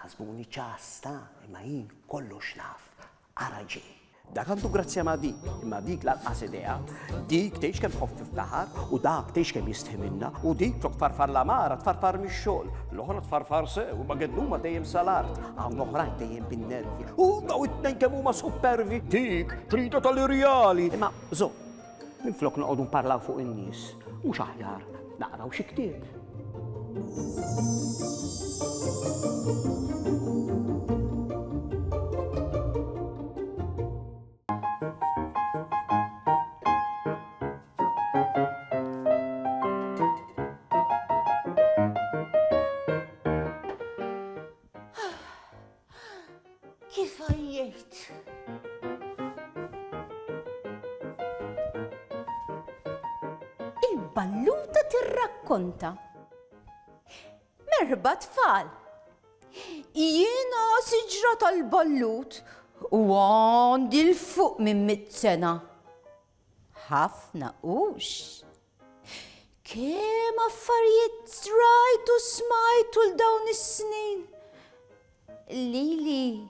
Taħsbuni ċasta, imma jien kollox naf. Ara ġej. Dak għandu grazzja ma' dik, imma dik lanqas idea. Dik tgħidx kemm tħobb tiftaħar, u dak tgħidx kemm jistħi minnha, u dik flok tfarfar l-għamara tfarfar mix-xogħol. L-oħra tfarfar sew, imma gedduma dejjem sal-art. Hawn oħrajn dejjem bin-nervi. U daw it-tnejn kemm huma supervi. Dik tridha tal-irjali. Imma żomm, minflok noqogħdu nparlaw fuq in-nies, mhux aħjar naqraw xi ktieb? Kif għajjejt? Il-balluta tirrakkonta. Merħba tfal! Jiena siġra tal-ballut u għandi l-fuq minn mit sena. Ħafna hux. Kemm affarijiet rajt u smajt tul dawn is-snin. Lili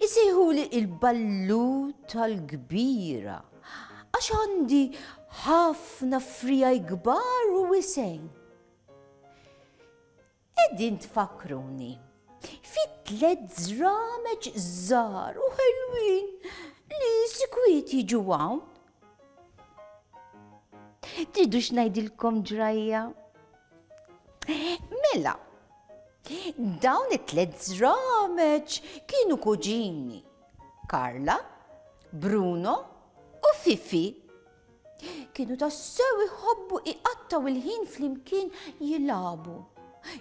isejħuli il-balluta l-kbira għax għandi ħafna frijaj kbar u wisgħin. Qegħdin tfakkruni fi tlett żrameġ żgħar u ħelwin li sikwit jiġu hawn. Tridux ngħidilkom ġrajja? Mela, dawn it-tliet żrameġ kienu kuġini, Karla, Bruno u Fifi. Kienu tassew iħobbu iqattgħu il-ħin flimkien jilagħbu,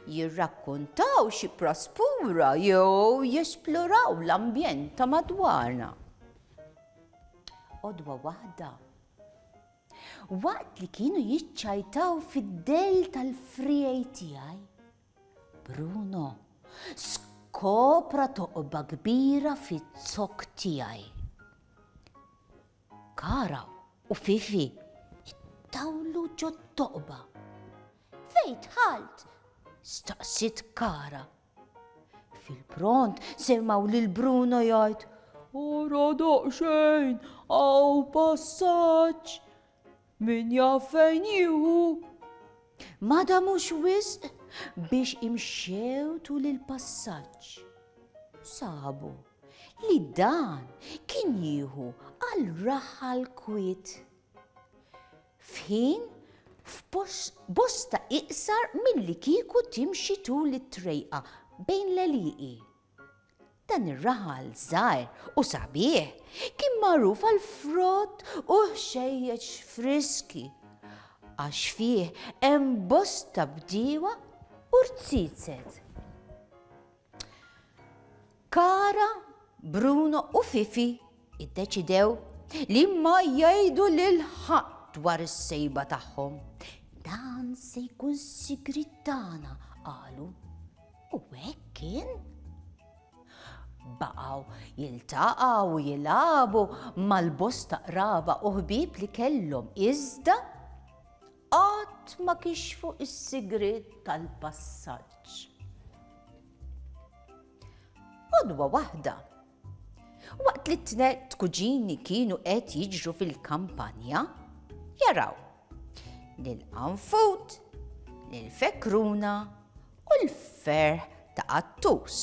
jirrakkontaw xi praspura jew jesploraw l-ambjent ta' madwarna. Għodwa waħda, waqt li kienu jiċċajtaw fid-dell tal-friegħi tiegħi, Bruno skopra toqba kbira fiz-zokk tiegħi. Kara u Fifi ittawlu ġot-toqba. Fejn dħalt? staqsiet Kara. Fil-pront semgħu lil Bruno jgħid, Ara daqsxejn, hawn passaġġ. Min jaf fejn jieħu? Ma damux wisq biex imxew tul il-passaġġ. Sabu li dan kien jieħu għal raħal kwiet. F'ħin f'bosta iqsar milli kieku timxi tul it-trejqa bejn l-għelieqi. Dan ir-raħal żgħir u sabiħ kien magħruf għall-frott u ħxejjex friski għax fih hemm bosta bdiewa u rziezet. Kara, Bruno u Fifi iddeċidew li ma jgħidu lil ħadd dwar is-sejba tagħhom. Dan se jkun sigriet tagħna, qalu. U hekk kien. Baqgħu jiltaqgħu u jilagħbu mal-bosta qraba u ħbieb li kellhom iżda qatt ma kixfu s-sigriet tal-passaġġ. Għodwa waħda, waqt li t-tnet kuġini kienu qed jiġru fil-kampanja, jaraw lil Qanfud, lil Fekruna u l-ferħ ta' Qattus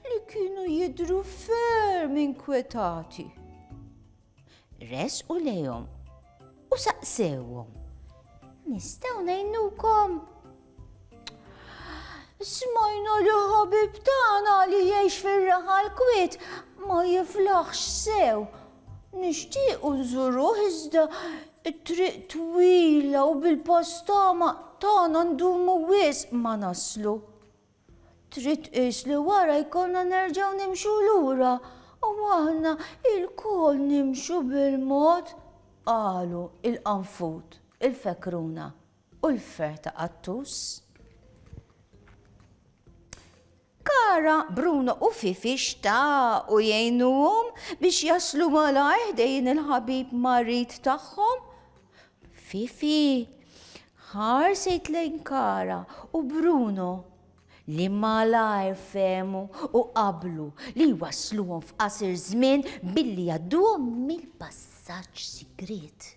li kienu jidhru ferm inkwetati. Resqu lejhom u saqsewhom, Nistgħu ngħinukom? Smajna li ħabib tagħna li jgħix fir-raħal kwiet ma jiflaħx sew. Nixtiequ nżuruh iżda t-triq twila u bil-pass tagħna ndumu wisq ma naslu. Trid tqis li wara jkollna nerġgħu nimxu lura u aħna lkoll nimxu bil-mod, qalu l-qanfud, il-fekruna u l-ferħ ta' qattus. Kara, Bruno u Fifi xtaqu jgħinuhom biex jaslu malajr ħdejn il-ħabib marid tagħhom. Fifi ħarset lejn Kara u Bruno. li malajr fehmu u qablu li jwassluhom f'qasir żmien billi jgħadduhom mill-passaġġ sigriet.